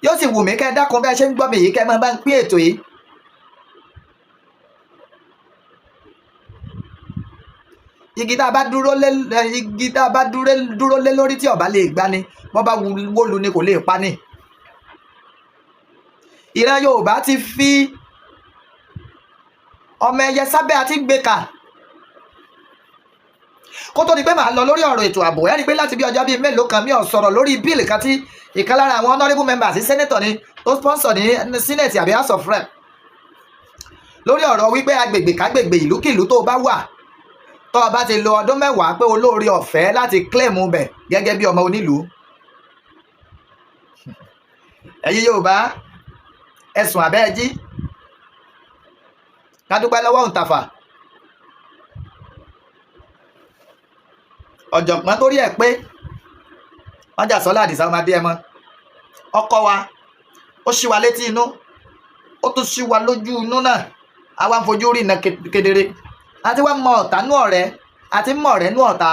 Yóò sì wù mí kẹ́ ẹ dákun, bẹ́ẹ̀ ṣe ń gbọ́ mi yìí, kẹ́ ẹ máa bá ń pín ètò yìí. Igi tá a bá dúró lé lórí tí ọba lè gbani, wọ́n bá wó lu ni, kò lè pa ni. Ìran Yorùbá ti fi ọmọ ẹyẹ sábẹ́ àti gbé kà. Kó tó di pé màá lọ lórí ọ̀rọ̀ ètò ààbò, ẹ rí i pé láti bí ọjọ́ bíi mélòó kan, mi ò sọ̀rọ̀ lórí bill kan tí ìkan lára àwọn honourable members sí senator ni tó sponsor ní Senate àbí House of Rep, lórí ọ̀rọ̀ wípé agbègbè kágbègbè, ìlúkìlú tó bá wà, tó o bá ti lo ọdún 10 pé olóore ọ̀fẹ́ láti claim bẹ̀ gẹ́gẹ́ bí ọmọ onílùú. Ẹ̀yin Yorùbá, ẹ̀sùn àbẹ́ ẹ jí. Ká dúpẹ́ lọ́wọ́ òǹtàfà ọ̀jọ̀gbọ́n tó rí ẹ̀ pé Májàsọ́lá Àdìsá ọmọdé ẹ mọ́ ọkọ wa. Ó ṣí wa létí inú, ó tún ṣí wa lójú inú náà. A wá ń fojú rí iná kedere, àti wá mọ ọ̀tá nú ọ̀rẹ́, àti mọ ọ̀rẹ́ nú ọ̀tá.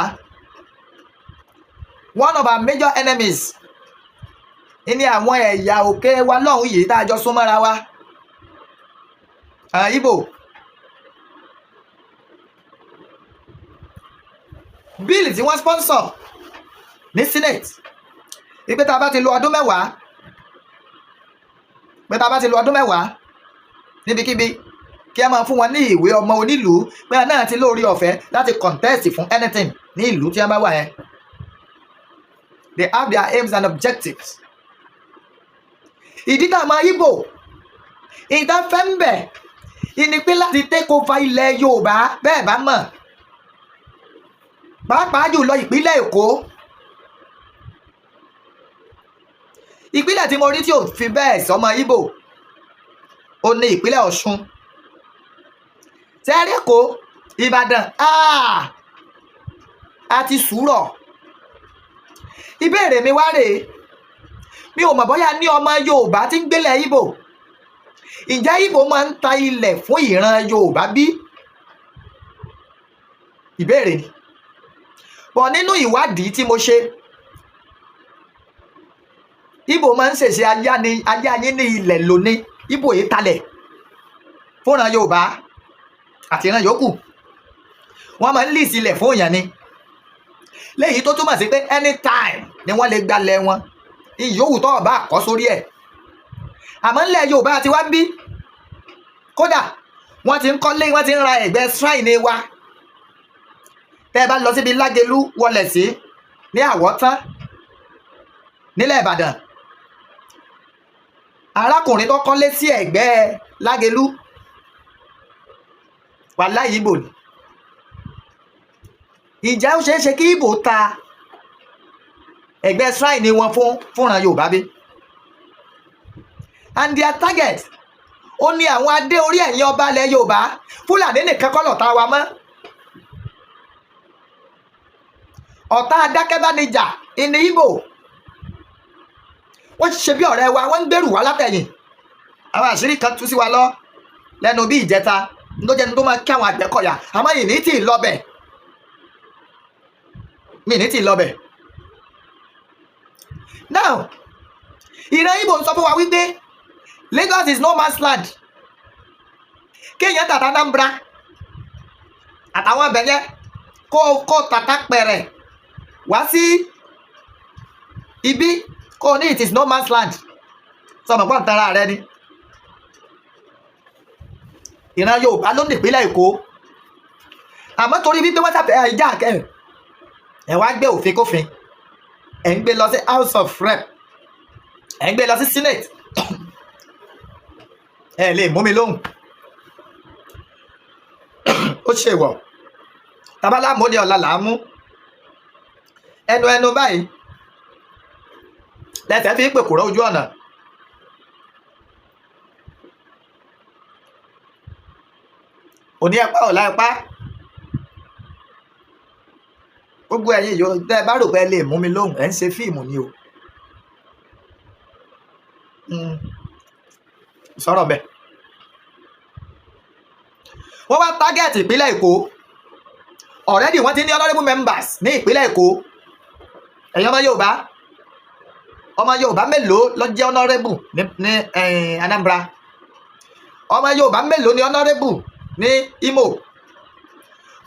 One of our major enemies ní àwọn ẹ̀yà òkè wa lọ́hùn yìí tá a jọ súnmọ́ra wa, Ìgbò. Bill tí wọ́n sponsor ní Senate wípé tá a bá ti lo ọdún 10, pé tá a bá ti lo ọdún 10 níbikíbi, kí a máa fún wọn ní ìwé ọmọ onílùú, pé náà ti lórí ọ̀fẹ́ láti contest fún anything ní ìlú tí wọ́n bá wà yẹn. They have their aims and objectives. Ìdí tá a máa Ìgbò ìdá fẹ́ ń bẹ̀ ìní pé láti take over ilẹ̀ Yorùbá, bẹ́ẹ̀ bá mọ̀, pàápàá jùlọ ìpínlẹ̀ Èkó. Ìpínlẹ̀ tí mo rí tí ò fi bẹ́ẹ̀ sọmọ Ìgbò, ó ní ìpínlẹ̀ Ọ̀ṣun. Tẹ́rí Èkó, Ìbàdàn àti sùúrọ̀. Ìbéèrè mi wá rèé: mi ò mọ̀ bóyá ní ọmọ Yorùbá tí ń gbélé Ìgbò, ǹjẹ́ Ìgbò máa ń ta ilẹ̀ fún ìran Yorùbá bí? Ìbéèrè ni. Bọ̀ nínú ìwádìí tí mo ṣe, Ìgbò máa ń ṣèṣe ayáyín ní ilẹ̀ lóní. Ìgbò yìí talẹ̀ fúnra Yorùbá àti ìran yòókù, wọ́n máa ń lease ilẹ̀ fún èèyàn ni, léyìí tó túmọ̀ sí pé anytime ni wọ́n lè gbalẹ̀ wọn, ìyówù tó ọba àkọ́ sórí ẹ̀. Àmọ́ ńlẹ̀ Yorùbá àti wá ń bí, kódà wọ́n ti ń kọ́lé, wọ́n ti ń ra ẹ̀gbẹ́ shrine wa. Tẹ́ ẹ bá lọ síbi Lágelú wọlé sí ní Àwọ̀tán nílẹ̀ Ìbàdàn, arákùnrin tó kọ́lé sí ẹ̀gbẹ́ Lágelú, wàláhì, Ìgbò ni. Ìjà ó ṣeé ṣe kí Ìgbò ta ẹ̀gbẹ́ shrine wọn fúnra Yorùbá bí? And their target ó ní àwọn adé orí ẹ̀yìn ọba ilẹ̀ Yorùbá. Fúlàní nìkan kọ́ lọ̀tá wa mọ́. Ọ̀tá adákẹ́bánijà ìní Ìgbò. Wọ́n ṣe bí ọ̀rẹ́ wa, wọ́n ń gbèrú wá látẹ̀yìn. Àwọn àṣírí kan tú sí wa lọ lẹ́nu bí ìjẹta ló jẹ́ni tó máa kí àwọn Àgbẹ̀kọ̀yà, àmọ́ ìní tì í lọ́bẹ̀, mi ní tì í lọ́bẹ̀. Now, ìran Ìgbò ń sọ fún wa wípé Lagos is no man's land. Kéèyàn tàtà Anambra àtàwọn ọbẹ̀ yẹn, kó tàtà pẹ̀rẹ̀ wá sí ibi, kó ní it is no man's land, sọmọ pọ́n tara rẹ ni. Ìran Yorùbá ló ní ìpínlẹ̀ Èkó, àmọ́ torí wípé wọ́n ṣàfẹ́ ìjà ẹ̀ wá gbé òfin kófin, ẹ̀ ń gbé lọ sí House of Rep, ẹ̀ ń gbé lọ sí Senate, ẹ̀ lè mú mi lóhùn. Ó ṣèwọ̀ tabalá mọ́lẹ̀ ọ̀la là á mú ẹnu ẹnu báyìí lẹ́sẹ̀ fi ń pèkúrọ́ ojú ọ̀nà. Òní ẹ̀pá, ọ̀la ẹ̀pá. Gbogbo ẹ̀yin yòó tẹ́ ẹ bá rò pé ẹ lè mú mi lóhùn, ẹ̀ ń ṣe fíìmù ni o. Sọ̀rọ̀ bẹ́ẹ̀. Wọ́n wá target ìpínlẹ̀ Èkó. Already wọ́n ti ní honourable members ní ìpínlẹ̀ Èkó. Ẹ̀yin ọmọ Yorùbá, Ọmọ Yorùbá mélòó ló jẹ́ honourable ní Anambra? Ọmọ Yorùbá mélòó ní honourable ní Imo?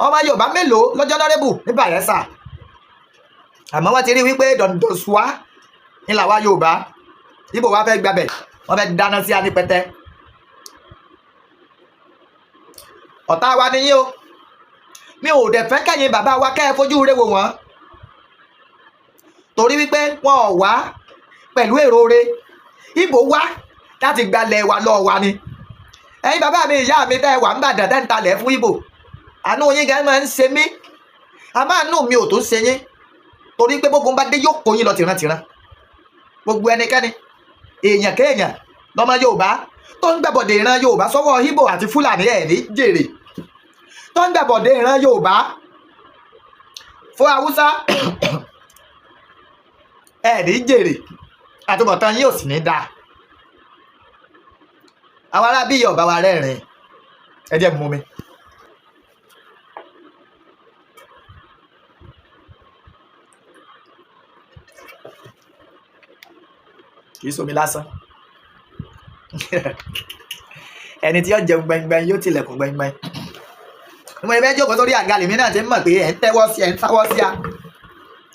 Ọmọ Yorùbá mélòó ló jẹ́ honourable ní Bayelsa? Àmọ́ wọ́n ti rí wípé dọ̀ndọ̀sùá ní làwa Yorùbá. Ìgbò wa fẹ́ gbabẹ̀, wọ́n fẹ́ dáná sí anípẹtẹ. Ọ̀tá wa ni yín o. Mi ò dẹ̀ fẹ́ kẹ́yìn bàbá wa kẹ́ ẹ fojú rẹ̀ wò wọ́n, torí wípé wọn ò wá pẹ̀lú èrò re. Ìgbò wá láti gbalẹ̀ wa lọ́ọ́ wa ni. Ẹ̀yin bàbá mi, ìyá mi, tẹ́ ẹ wà ń bàdàn, tẹ́ ń talẹ̀ fún Ìgbò, àánú yín gan máa ń ṣe mí. Àmọ́ àánú mi ò tó ṣe yín, torí pé bógun bá dé, yóò kó yín lọ tìrantìran. Gbogbo ẹnikẹ́ni, èèyàn kéèyàn lọ́mọ Yorùbá tó ń gbàbọ̀dé ìran Yorùbá sọ́wọ́ Ìgbò àti Fúlàní, ẹ̀ ní jèrè. Tó ń gbàbọ̀dé ìran Yorùbá fún Haúsá, ẹ̀ ní jèrè. Àtúbọ̀tán yín ò sì ní dáa. Àwọn ará bíyọ̀ bá wa rẹ́rìn. Ẹ jẹ́ mú mi. Kì í somi lásán. Ẹni tí yóò jẹun gbẹngbẹng yóò tilẹ̀kùn gbẹngbẹng. Mo fẹ́ jókòó sórí àga lèmi náà ti ń mọ̀ pé ẹ̀ ń tẹ́wọ́ sí, ẹ̀ ń sáwọ́ sí a.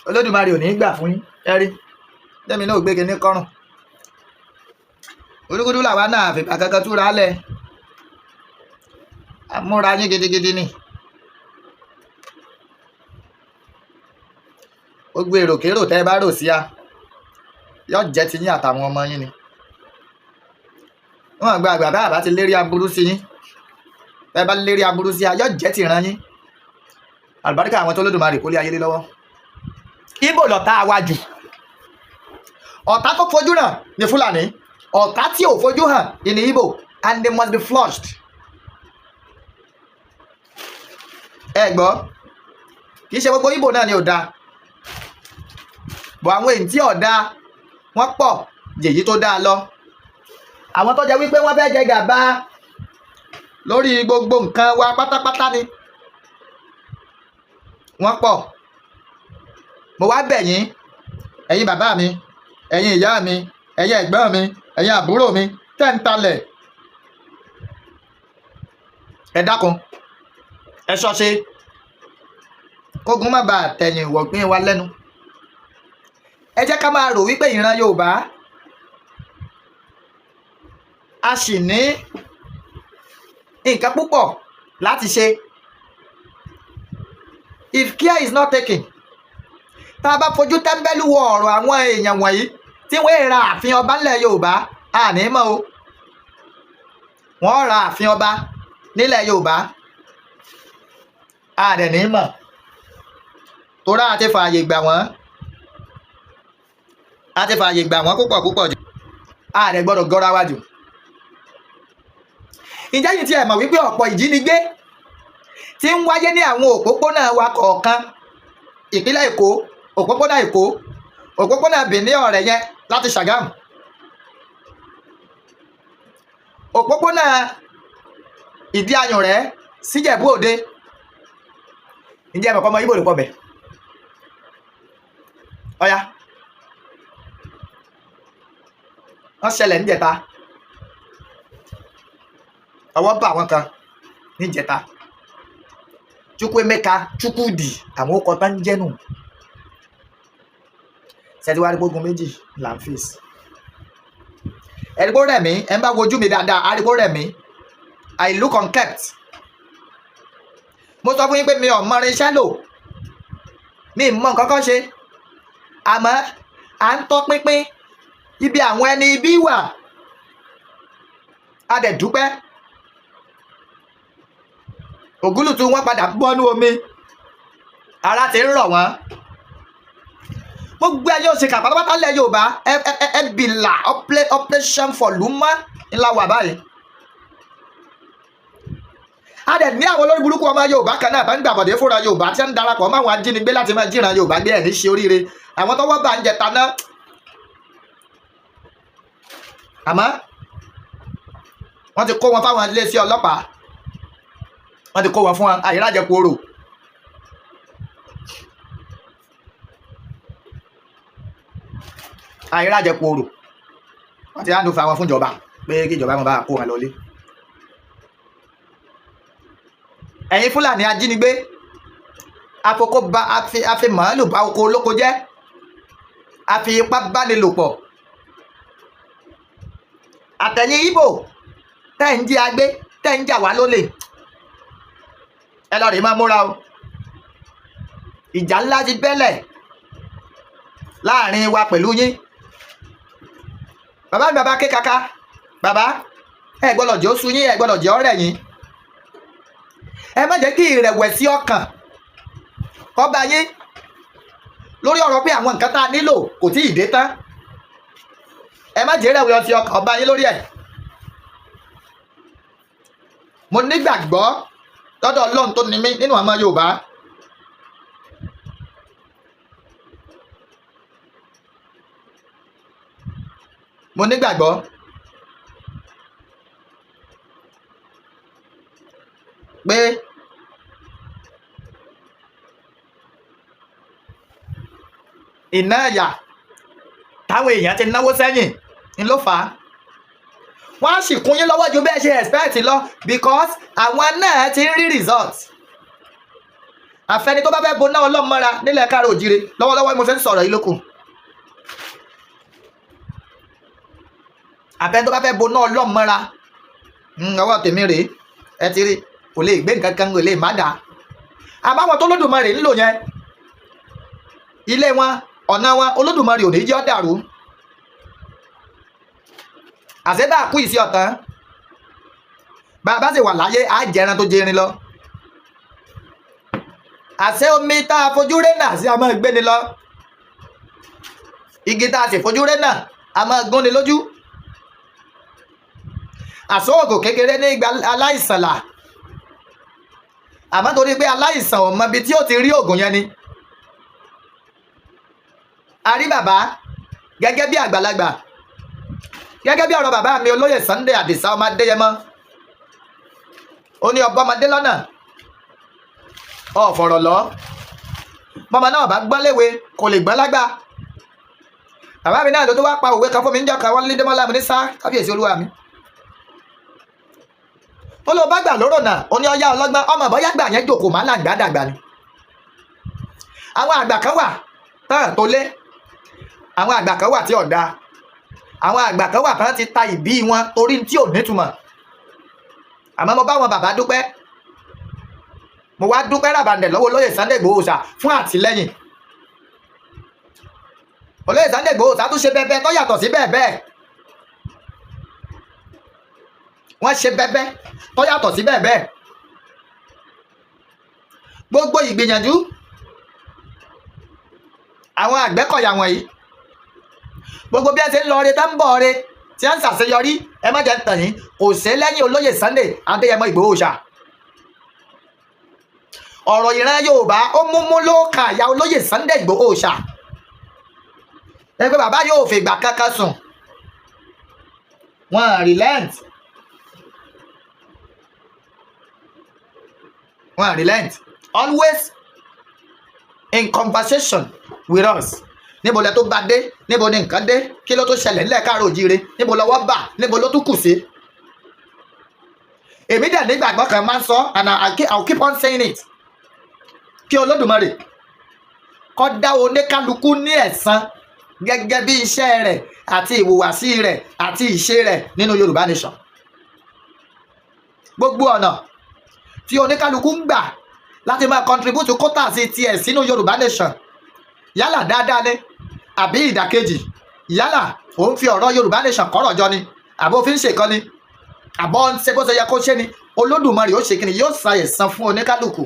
Olódùmarè ò ní í gbà fún yín. Ẹ rí tẹ́mi náà ò gbé kinní kọ́rùn. Olúkúdú làwa náà àfìgbà kankan túra lẹ̀. Amúra yín gidigidi ni. Gbogbo èròkérò tẹ́ ẹ bá rò sí a, yóò jẹ́ ti yín àtàwọn ọmọ yín ni. Wọ́n gba àgbà bá àbá ti lérí aburú sí yín. Tẹ́ ẹ bá lérí aburú sí a, yóò jẹ́ tìran yín. Àlùbáríkà àwọn tó Olódùmarè kó lé ayé lé lọ́wọ́. Ìgbò lọ̀tá wa jù. Ọ̀tá tó fojú hàn ní Fúlàní. Ọ̀tá tí ò fojú hàn ní Ìgbò, and they must be flushed. Ẹ gbọ́, kì í ṣe gbogbo Ìgbò náà ni ò dáa. Bọ̀ àwọn èyí tí ò dáa, wọ́n pọ̀ jèyí tó dáa lọ. Àwọn tó jẹ́ wípé wọ́n fẹ́ jẹ gàba lórí gbogbo nǹkan wa pátápátá ni wọ́n pọ̀. Mo wá bẹ̀ yín, ẹ̀yin bàbá mi, ẹ̀yin ìyá mi, ẹ̀yin ẹ̀gbọ́n mi, ẹ̀yin àbúrò mi tẹ́ ń talẹ̀, ẹ dákun, ẹ ṣọ́ṣe kógun má bàa tẹ̀yìn wọ̀gbìn wa lẹ́nu. Ẹ jẹ́ ká máa rò wípé ìran Yorùbá a sì ní nǹkan púpọ̀ láti ṣe. If care is not taken, tá a bá fojú tẹ́ńbẹ́lú wo ọ̀rọ̀ àwọn èèyàn wọ̀nyí tí wọ́n ra ààfin ọba nílẹ̀ Yorùbá, àní mọ́ o. Wọ́n ra ààfin ọba nílẹ̀ Yorùbá, àdẹ̀ ní mọ̀, torá àti fààyè gbà wọ́n, àti fààyè gbà wọ́n púpọ̀ púpọ̀ jù. Àdẹ̀ gbọ́dọ̀ gọ́ra wa jù. Ǹjẹ́ yìí tí ẹ mọ̀ wípé ọ̀pọ̀ ìjínigbé tí ń wáyé ní àwọn òpópónà wa kọ̀ọ̀kan, ìpínlẹ̀ Èkó, òpópónà Èkó, òpópónà Benin ọ̀rẹ́ yẹn láti Ṣàgámù, òpópónà Ìdí Ayùnrẹ́ síjẹ̀bú Òde, ǹjẹ́ ẹ mọ̀ pé ọmọ Ìgbò ló pọ̀ bẹ̀? Ọ̀ya, wọ́n ṣẹlẹ̀ níjẹta, ọwọ́ bá àwọn kan níjẹta. Chukwuemeka, Chukwudi, àwọn ó kọ tán ń jẹ́nu. Ṣètìwárí gbógun méjì là ń fèsì. Ẹ̀rígbó rẹ̀ mí, ẹ̀ ń bá wojú mi dáadáa, àrígbó rẹ̀ mí. I look unkempt. Mo sọ fún yín pé mi ò mọ irinṣẹ́ lò, mi mọ nǹkan kan ṣe, àmọ́ à ń tọpinpin ibi àwọn ẹni ibi wà. A dẹ̀ dúpẹ́, ògúlùtù wọn padà bọ́nú omi, ara ti ń rọ̀ wọ́n. Gbogbo ẹyẹ òṣìkà pátápátá lẹ̀ Yorùbá, ẹ bìlà. Operation for Luma ńlá wà báyìí. A dẹ̀ ní àwọn olórí burúkú ọmọ Yorùbá kan náà bá ń gbàbọ̀dé fúnra Yorùbá tí ń darapọ̀ mọ́ àwọn ajínigbé láti máa jíran Yorùbá gbé. Ẹ̀ ní ṣe oríire àwọn tọ́wọ́ bá ń jẹta náà. Àmọ́ wọ́n ti kó wọn fáwọn iléeṣẹ́ ọlọ́pàá, wọ́n ti kó wọn fún wọn àyírájẹkù orò. Àìrájẹpọ̀ òrò, wọ́n ti hand over wọn fúnjọba pé kí ìjọba wọn bá kó wọn lọlé. Ẹ̀yin Fúlàní ajínigbé, afoko ba afi màálù bá oko olóko jẹ́, afi ipá báni lò pọ̀. Àtẹ̀yìn Ìgbò tẹ́ ń jí agbé, tẹ́ ń jà wá lólè, ẹ lọ rèé máa múra o. Ìjà ńlá ti bẹ́lẹ̀ láàrin wa pẹ̀lú yín. Bàbá mi, bàbá kékaka, bàbá, ẹ gbọ́dọ̀ jẹ́ ó sú yín, ẹ gbọ́dọ̀ jẹ́ ọ̀rẹ́ yín. Ẹ má jẹ́ kí ìrẹ̀wẹ̀sì ọkàn kó bá yín lórí ọ̀rọ̀ pé àwọn nǹkan tá a nílò kò tí ì dé tán. Ẹ má jẹ́ ìrẹ̀wẹ̀sì ọkàn bá yín lórí ẹ̀. Mo nígbàgbọ́ lọ́dọ̀ Ọlọ́run tó ní mí nínú àwọn Yorùbá. Mo nígbàgbọ́ pé iná ẹ̀yà táwọn èèyàn ti náwó sẹ́yìn ni ló fà á. Wọ́n á sì kún yín lọ́wọ́ ju bẹ́ẹ̀ ṣe expect lọ, because àwọn náà ti ń rí result. Àfẹni tó bá fẹ́ bo náà Ọlọ́run mọ́ra nílẹ̀ káàró òjire lọ́wọ́lọ́wọ́ mo ṣe ń sọ̀rọ̀ yìí lókun. Àfẹni tó bá fẹ́ bo náà Ọlọ́run mọ́ra, ọwọ́ tèmi rèé, ẹ ti rí, kò lè gbé nǹkan kan, kò lè má dà. Àmọ́ àwọn tó Olódùmarè ń lò yẹn, ilé wọn, ọ̀nà wọn, Olódùmarè ò ní jẹ́ ó dàrú. Àṣẹ bá kú ìsí ọ̀tán, bá a bá sì wà láyé, á jẹran tó jẹrin lọ. Àṣẹ omi tá a fojú ré náà sí a máa gbé ni lọ. Igi tá a sì fojú ré náà a máa gún ni lójú. Àṣọ ògùn kékeré ní ìgbà aláìsàn là. Àmọ́ torí pé aláìsàn ò mọ ibi tí ó ti rí ògùn yẹn ni. A rí bàbá gẹ́gẹ́ bí àgbàlagbà, gẹ́gẹ́ bí ọ̀rọ̀ bàbá mi olóyè Sunday Àdìsá ọmọ Adéyẹmọ. Ó ní ọba ọmọdé lọ́nà, ọ̀fọ̀rọ̀ lọ. Bọ́mọ náà bá gbọ́n léwe, kò lè gbọ́n lágbà. Bàbá mi náà ló tó wá pa òwe kan fún mi níjọ́ kan, wọ́n lé Démọ́lá mi ní sá, kábíyèsí olúwa mi. Ó lọ bá gbà lóró náà, ó ní ọyá ọlọ́gbọ́n, ọmọ bọ́yá gbà yẹn jòkó má làǹgbá dàgbà ni. Àwọn àgbà kan wà tán tó lé, àwọn àgbà kan wà tí ọ̀dà, àwọn àgbà kan wà tán ti ta ìbí wọn torí tí ò nítumọ̀. Àmọ́ mo bá wọn bàbá dúpẹ́, mo wá dúpẹ́ ràbàǹdẹ̀ lọ́wọ́ olóyè Sunday Igboho Òòṣà fún àtìlẹ́yìn. Olóyè Sunday Igboho Òòṣà tún ṣe bẹ́ẹ̀ tó yàtọ̀ sí bẹ́ẹ̀ bẹ́ẹ̀. Wọ́n ṣe bẹ́ẹ̀ tó yàtọ̀ sí bẹ́ẹ̀ bẹ́ẹ̀. Gbogbo ìgbìyànjú àwọn Àgbẹ̀kọ̀yà wọ̀nyí, gbogbo bí ẹ ṣe ń lọ re tá ń bọ̀ re tí ẹ ń ṣàṣeyọrí, ẹ má jẹ́ tàn yín, kò ṣe lẹ́yìn olóyè Sunday Adéyẹmọ Ìgbòho Òòṣà. Ọ̀rọ̀ ìran Yorùbá ó múmú ló kà ya olóyè Sunday Ìgbòho Òòṣà. Ẹgbẹ́ bàbá yóò fìgbà kankan sùn, wọ́n relent, wọ́n relent, always in conversation with us. Níbo lẹ tó bá dé, níbo ni nǹkan dé, kí ló tó ṣẹlẹ̀ nílẹ̀ káàró òjíire, níbo lọ́wọ́ bà, níbo ló tún kù sí. Èmi dẹ̀ nígbàgbọ́ kan máa ń sọ, and I will keep on saying it, kí Olódùmarè kó dá oníkálukú ní ẹ̀san gẹ́gẹ́ bí iṣẹ́ rẹ̀ àti ìhùwàsí rẹ̀ àti ìṣe rẹ̀ nínú Yorùbá Nation. Gbogbo ọ̀nà tí oníkálukú ń gbà láti máa contribute kótà sí tiẹ̀ sínú Yorùbá Nation, yálà dáadáa ni àbí ìdàkejì, yálà òun fi ọ̀rọ̀ Yorùbá Nation kọ́rọ̀ jọ ni, àbó fi ń ṣèkan ni, àbọ̀ ń ṣe bó ṣe yẹ kó ṣe ni, Olódùmarè ó ṣe kí ni, yóò san ẹ̀san fún oníkálukú.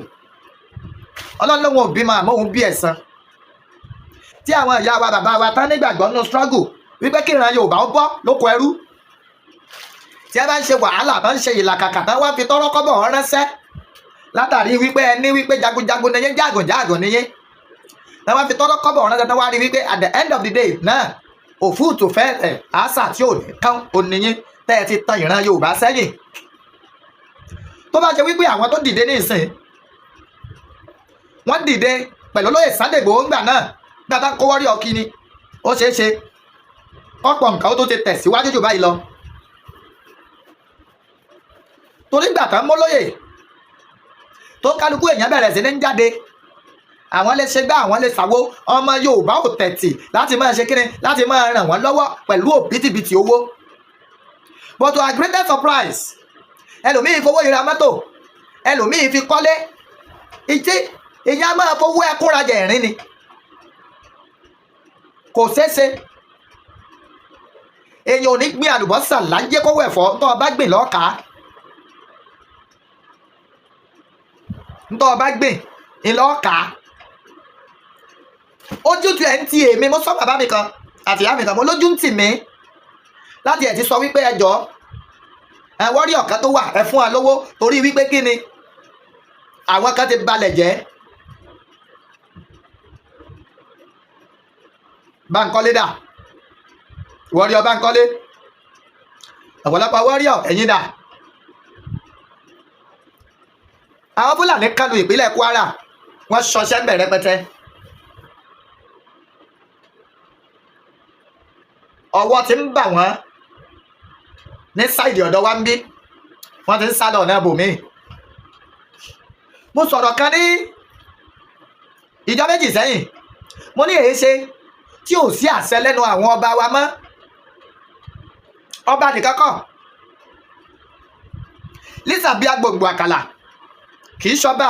Ọlọ́run lóun ò bímọ àmọ́ òun bí ẹ̀san. Tí àwọn ìyá wa bàbá wa tán nígbàgbọ́ nínú struggle wípé kí ìran Yorùbá ó bọ́ lóko ẹrú, tí ẹ bá ń ṣe wàhálà tán ń ṣe ìlàkàkà tán wá fi tọ́rọ́ kọ́bọ̀ ránṣẹ́ látàrí wípé ẹni wípé jagunjagun ni yín, jagunjagun ni yín, tán wá fi tọ́rọ́ kọ́bọ̀ ránṣẹ́ tán wá rí wípé at the end of the day náà òfúùtù fẹ́ ẹ̀ àṣà tí ò ní kán oníyín tẹ́ ẹ ti tan ìran Yorùbá sẹ́yìn. Tó bá ṣe wípé àwọn tó dìde ní ìsìn wọ́n dìde pẹ̀lú olóyè Sunday Igboho ńgbà náà gbàtà kó wọ́rí ọkì ni, ó ṣeé ṣe Ọ̀pọ̀ nǹkan ó tó ti tẹ̀síwájú jù báyìí lọ, torí gbà tán mólóyè tó kálukú èèyàn bẹ̀rẹ̀ sí ní jáde, àwọn lè ṣe gbá, àwọn lè ṣàwo. Ọmọ Yorùbá ò tẹ̀tì láti máa ṣe kíni, láti máa ràn wọ́n lọ́wọ́ pẹ̀lú òbítíbitì owó. But to our greatest surprise, ẹlòmíì fowó ra mọ́tò, ẹlòmíì fi kọ́lé. Ìtí ìyá máa fowó ẹkún rajà ẹ̀rín ni, kò ṣeé ṣe. Èèyàn ò ní gbin àlùbọ́sà láyé kówó ẹ̀fọ́. Tó o bá gbìn lọ́ọ̀ká, tó o bá gbìn ńlọ́ọ̀ká. Ojú tu ẹ̀ ń ti èmi. Mo sọ bàbá mi kan àti ìyá mi kan, mo lójú ń tì mí láti ẹ̀ ti sọ wípé ẹ jọ̀ọ́, ẹ wọ́rí ọ̀kan tó wà, ẹ fún wa lówó, torí wípé kí ni, àwọn kan ti balẹ̀ jẹ́. Báńkọ́lé dà, wọ́ríọ̀ Báńkọ́lé, ọ̀pọ̀lọpọ̀ wọ́ríọ̀ ẹ̀yìn dà. Àwọn Fúlàní kọlù ìpínlẹ̀ Kwara, wọ́n ṣọṣẹ́ ń bẹ̀ rẹpẹtẹ. Ọwọ́ ti ń bà wọ́n ní sáìdì ọ̀dọ̀ wa ń bí, wọ́n ti ń sálọ ọ̀nà ibòmíì. Mo sọ̀rọ̀ kan ní ìjọ 2 sẹ́yìn, mo ní èé ṣe tí ò sí àṣẹ lẹ́nu àwọn ọba wa mọ́. Ọba nìkan kọ́, Lísàbí Agbòǹgbò Àkàlà kì í ṣọba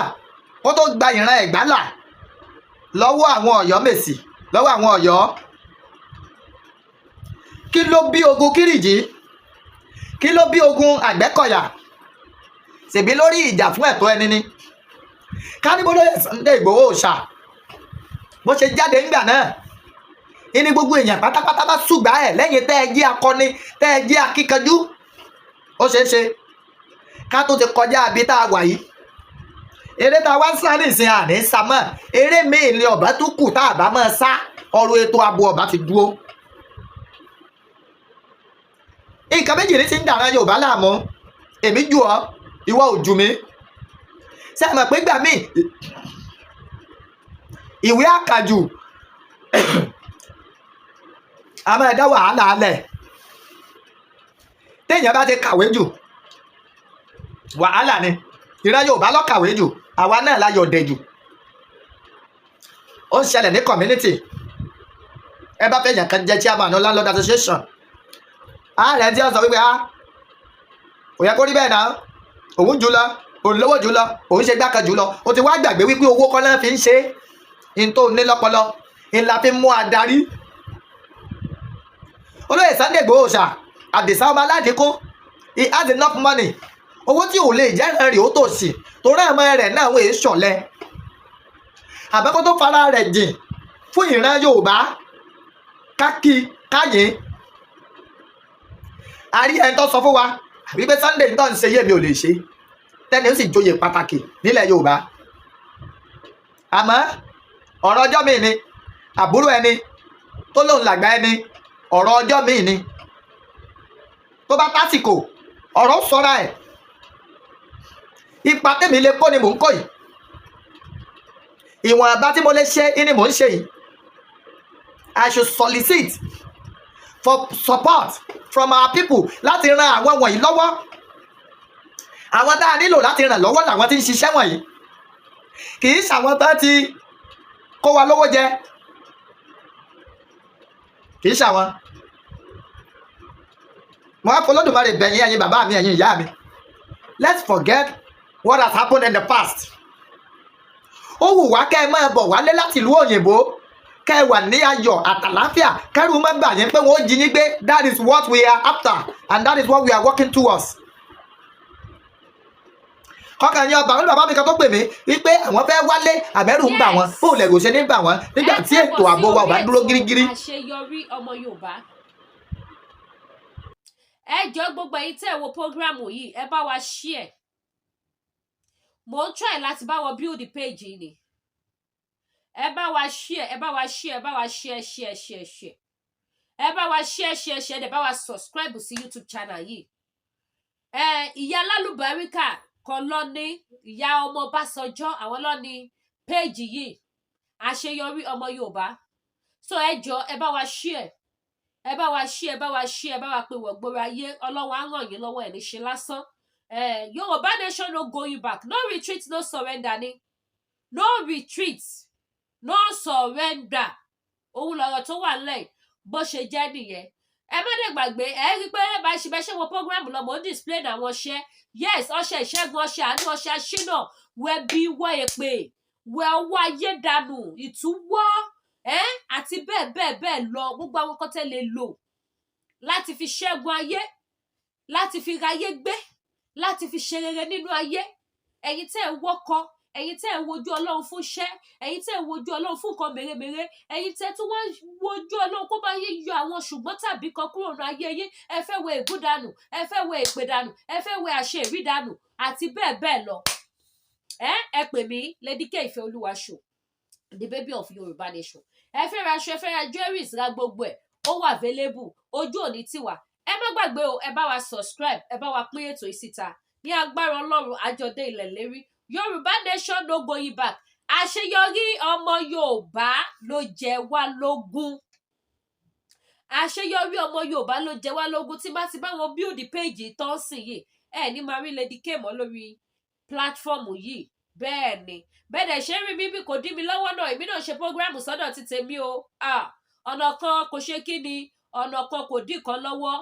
kó tó gba ìran Ẹ̀gbá là lọ́wọ́ àwọn Ọ̀yọ́mèsì, lọ́wọ́ àwọn Ọ̀yọ́. Kí ló bí ogun Kírìjí? Kí ló bí ogun Àgbẹ̀kọ̀yà? Ṣèbí lórí ìjà fún ẹ̀tọ́ ẹni ni. Ká ní bólóyè Sunday Ìgbòho ṣà bó ṣe jáde ńgbà náà, ìní gbogbo èèyàn pátápátá bá ṣùgbà ẹ̀ lẹ́yìn tẹ́ ẹ jẹ́ akọni, tẹ́ ẹ jẹ́ akíkanjú, ó ṣeé ṣe ká tó ti kọjá àbí tá a wà yìí. Eré tá a wá ń sá nísìnyí àní sá mọ́. Eré míì ni ọ̀bá tó kù tá a bá máa sá. Ọ̀rọ̀ ètò ààbò ọ̀bá ti dúró. Nǹkan méjì ní ti ń dàran Yorùbá láàmú. Èmi jù ọ́, ìwọ ò jù mí. Ṣé ẹ mọ̀ pé gbà míì ìwé àkàjù a máa dá wàhálà alẹ̀. Téèyàn bá ti kàwé jù, wàhálà ni. Ìran Yorùbá ló kàwé jù, àwa náà la yọ̀dẹ̀ jù. Ó ń ṣẹlẹ̀ ní community. Ẹ bá fẹ́ yàn kan jẹ́ chairman landlord association, ààrẹ tí wọ́n sọ wípé kò yẹ kó rí bẹ́ẹ̀ náà, òun jù lọ, òun lówó jù lọ, òun ṣe gbákan jù lọ. O ti wá gbàgbé wípé owó kọ́ náà fi ń ṣe é, n tó ní lọ́pọlọ ńlá fi mú adarí. Olóyè Sunday Igboho ṣà, Àdìsá ọmọ aládìkún, he has enough money. Owó tí ò lè jẹ́ ìran rẹ̀ ó tòṣì, torí àmọ́ rẹ̀ náà wọ́n èé ṣọ̀lẹ. Àbẹ́kọ́ tó fara rẹ̀ jìn fún ìran Yorùbá, kákí káyé. A rí ẹni tó sọ fún wa wípé Sunday tó ń ṣe yé mi ò lè ṣe, tẹ́ni ó sì joyè pàtàkì nílẹ̀ Yorùbá. Àmọ́ ọ̀rọ̀ ọjọ́ mi ni, àbúrò ẹni tó lóun làgbà ẹni, ọ̀rọ̀ ọjọ́ mi ni. Tó bá tásìkò ọ̀rọ̀ sọ́ra ẹ̀. Ipa tèmi lè kó ni mò ń kó yìí, ìwọ̀n àbá tí mo lè ṣe ni mò ń ṣe yìí. I should solicit for support from our people láti ran àwọn wọ̀nyí lọ́wọ́. Àwọn tá a nílò láti ràn lọ́wọ́ làwọn tí ń ṣiṣẹ́ wọ̀nyí, kì í ṣàwọn tán ti kó wa lówó jẹ, kì í ṣàwọn. Mo wá fọlọ́dúnmarè bẹ̀yìn ẹ̀yin bàbá mi, ẹ̀yin ìyá mi, let's forget what has happened in the past. Ó wù wá kẹ́ ẹ máa bọ̀ wálé láti ìlú òyìnbó, kẹ́ ẹ wà ní ayọ̀ àtàláfíà, kẹ́rù má bà yín pé wọ́n ó jí yín gbé. That is what we are after and that is what we are working towards. Kọ́kàn yín ọba olú bàbá mi kan tó pè mí wípé àwọn fẹ́ wálé, àmẹ́rù ń bà wọ́n. Bóun lẹ̀rù ṣe ní bà wọ́n nígbà tí ètò ààbò wa ò bá dúró gírígírí. Àṣeyọrí ọmọ Yorùbá, ẹ jọ, gbogbo ẹ̀yin tẹ́ ẹ wo program yìí, ẹ bá wa share. Mo ń try láti bá wọn build the page yìí ni. Ẹ bá wa share, ẹ bá wa share, ẹ bá wa share, share, share, share. Ẹ bá wa share, share, share. Ẹ bá wa subscribe sí YouTube channel yìí. Ẹ ìyá lálùbáríkà kan lọ ní ìyá ọmọ Ọbásanjọ́, àwọn lọ ní page yìí, Àṣeyọrí ọmọ Yorùbá. So ẹ jọ, ẹ bá wa share. Ẹ bá wa share, ẹ bá wa share, ẹ bá wa pé wọ̀gbọ́ra ayé. Ọlọ́run á ràn yín lọ́wọ́, ẹ̀ ní ṣe lásán. Yorùbá nation, no going back, no retreat, no surrender ni. No retreat, no surrender, òun lọ̀rọ̀ tó wà nílẹ̀. Bó ṣe jẹ́ nìyẹn. Ẹ má dẹ̀ gbàgbé, ẹ rí i pé bá ṣe bẹ́ ṣe wo program lọ, mò ń display àwọn ọṣẹ. Yes, ọṣẹ ìṣẹ́gun, ọṣẹ àánú, ọṣẹ aṣínà, wẹ bí wọ èpè, wẹ ọwọ́ ayé dànù, ìtúwọ́ ẹ àti bẹ́ẹ̀ bẹ́ẹ̀ bẹ́ẹ̀ lọ. Gbogbo àwọn kan tẹ́ lè lò láti fi ṣẹ́gun ayé, láti fi ráyé gbé, láti fi ṣe rere nínú ayé. Ẹ̀yin tẹ́ ẹ̀ ń wọ́kọ, ẹ̀yin tẹ́ ẹ̀ ń wojú Ọlọ́run fún iṣẹ́, ẹ̀yin tẹ́ ẹ̀ ń wojú Ọlọ́run fún nǹkan mèremère, ẹ̀yin tẹ́ tún wá wojú Ọlọ́run kó bá yín yọ àwọn ṣùgbọ́n tàbí kan kúrò ní ayé yín, ẹ fẹ́ wẹ ègún dànù, ẹ fẹ́ wẹ èpè dànù, ẹ fẹ́ wẹ àṣẹ ìrí dànù àti bẹ́ẹ̀ bẹ́ẹ̀ lọ, ẹ pè mí, Lady K Ìfẹ́ Olúwaṣọ, the baby of Yorùbá nation. Ẹ fẹ́ ra aṣọ, ẹ fẹ́ ra jewelries, ra gbogbo ẹ̀, ó wà available. Ojú òní tiwa. Ẹ má gbàgbé o, ẹ bá wa subscribe, ẹ bá wa pín ètò yìí síta. Ní agbára Ọlọ́run, àjọdé ilẹ̀ lérí. Yorùbá nation, no going back. Àṣeyọrí ọmọ Yorùbá ló jẹ wá lógún. Àṣeyọrí ọmọ Yorùbá ló jẹ wá lógún. Tí bá ti bá wọn build page tán sìn yìí, ẹ ní máa rí Lady K mọ́ lórí platform yìí. Bẹ́ẹ̀ ni, bẹ́ẹ̀ dẹ̀ ṣe ń rí mi bí kò dí mi lọ́wọ́ náà, èmi náà ṣe program sọ́dọ̀ ti tèmi o. Ọ̀nà kan kò ṣe kí ni, ọ̀nà kan kò dí kan lọ́wọ́.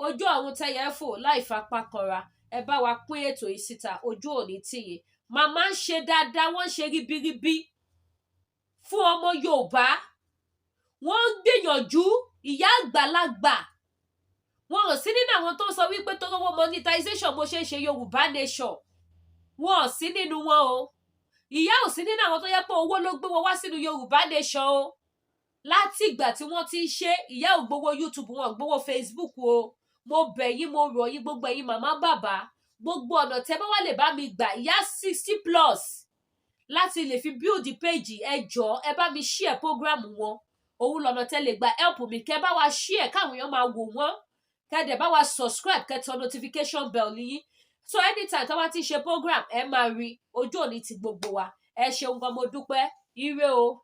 Ojú ọ̀run tẹ́yẹ fò láì fapá kanra. Ẹ bá wa pín ètò yìí síta. Ojú òní tìyín. Màmá ń ṣe dáadáa, wọ́n ń ṣe ribiribi fún ọmọ Yorùbá, wọ́n ń gbìyànjú. Ìyá àgbàlagbà, wọn ò sí nínú àwọn tó ń sọ wípé tó lówó monetization mo ṣe ń ṣe Yorùbá nation. Wọn ò sí nínú wọn o. Ìyá ò sí nínú àwọn tó yẹ pé owó ló gbé wọn wá sínú Yorùbá nation o. Láti ìgbà tí wọ́n ti ń ṣe, ìyá ò gbowó YouTube, wọn ò gbowó Facebook o. Mo bẹ̀ yín, mo rọ̀ yín, gbogbo ẹ̀yin màmá, bàbá, gbogbo ọ̀nà tẹ́ bá wà lè bá mi gbà, ìyá 60+, láti lè fi build page, ẹ jọ̀ọ́, ẹ bá mi share program wọn. Òun lọ́nà tẹ́ lè gba help mi. Kẹ́ bá wa share káwọn èèyàn máa wò wọ́n, kẹ́ dẹ̀ bá wa subscribe, kẹ́ tẹ notification bell yín, so anytime tó bá ti ṣe program, ẹ máa rí. Ojú òní ti gbogbo wa. Ẹ ṣeun gan, mo dúpẹ́. Ire o.